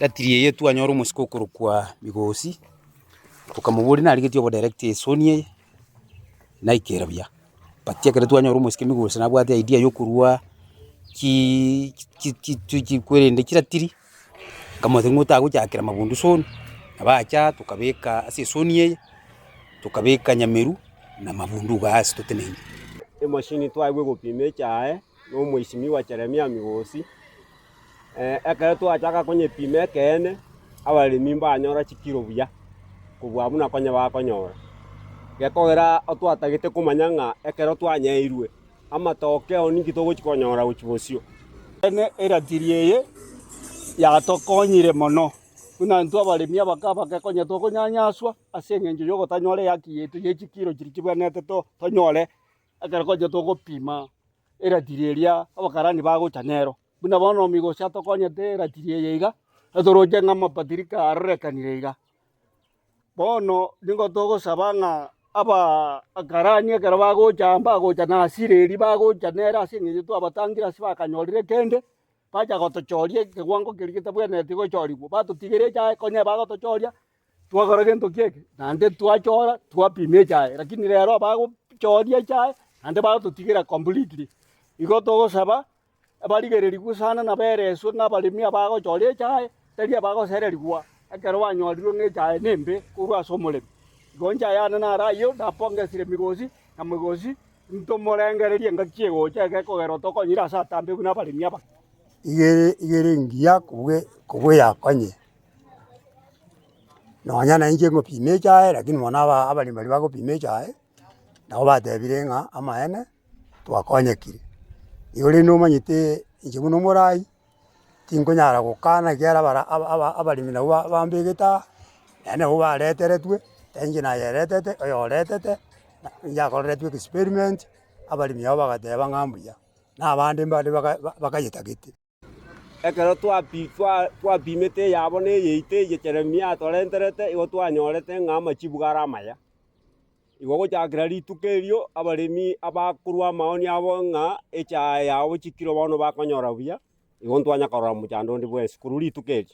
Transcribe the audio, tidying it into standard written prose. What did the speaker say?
Ratiri eye twanyora omosike okorokwa Migosi, tokamoboria narigetie obodirect esoni eye, naikera buya. But ekero twanyora omosike Migosi nabwate idea ya okorwa chi chi chi chikwerende chiratiri, nkamotebia ng'a otagochakera mabundu zone, nabo acha tokabeka ase esoni eye, tokabeka nyameru na mabundu igaa ase toteneine. Emashini twaigwa egopima echae na omwesimigwa Jeremia Migosi, Ekero twachaka konyepima ekeene, abaremi mbanyora chikiro buya kobua buna konya bakonyora. Gekogera otwatagete komanya ng'a ekero twanyeirwe, amatokeo ninki togochi konyora gochia bosio. Ene eratiri eye yatokonyire mono, buna intwe abaremi abake abake konya tokonyanyaswa ase eng'encho yogotanyora ehaki yaito ye chikiro chiria chibwenerete tonyore ekero konya togopima eratiri eria abakarani bagocha nero. Buna bono omigosi atokonyete eratiri eye iga, etoroche ng'a amapatirika arorekanire iga. Bono nigo togosaba ng'a abakarani ekero bagocha mbagocha na hasira eria bagocha nere ase eng'encho twabatangire ase bakanyorire kende, bacha gotochoria ekewango keria getabwenereti gochorigwa, batotigera echaye konya bagotochoria. Twakora gento ki eke? Naende twachora twapima echae, lakini rero abagochoria echae naende bagototigera completely. Igo togosaba barigererigwe sana na bereswe ng'a abaremi abagochora echae tari abagosererigwa ekero banyorirwe ng'a echae nembe korwa ase omoremi. Igo inche ayane naro ayio napongesire Migosi na Migosi ntomorengererie engaki egocha egekogera otokonyire ase atambe buna abaremi abake. Igere igere engiya kobua kobua eyakonye. Nonya na inche ngopima echae lakini bono aba abaremi baria bagopima echae, nabo batebire ng'a amaene twakonyekire. Igo rende omanyete inche buna omorai, tinkonyara gokana ekiagera abara aba aba abaremi nabwo ba bambegete aa, naende nabwo bareteretwe, tari inche nayeretete, oyoretete, yakoreretwe experiment, abaremi abwo bagateba ng'a mbuya, na abande mbare baka bakayetagete. Ekero twapimete eyabo na eyeito eye Jeremia atorenterete, igo twanyorete ng'a amachibu gare amaya. Igo gochakera rituko erio abaremi abakorwa amaoni abo ng'a echae yabo chikiro bono bakonyora buya, igo ntwanya korora mochando onde bwensi korwa rituko erio.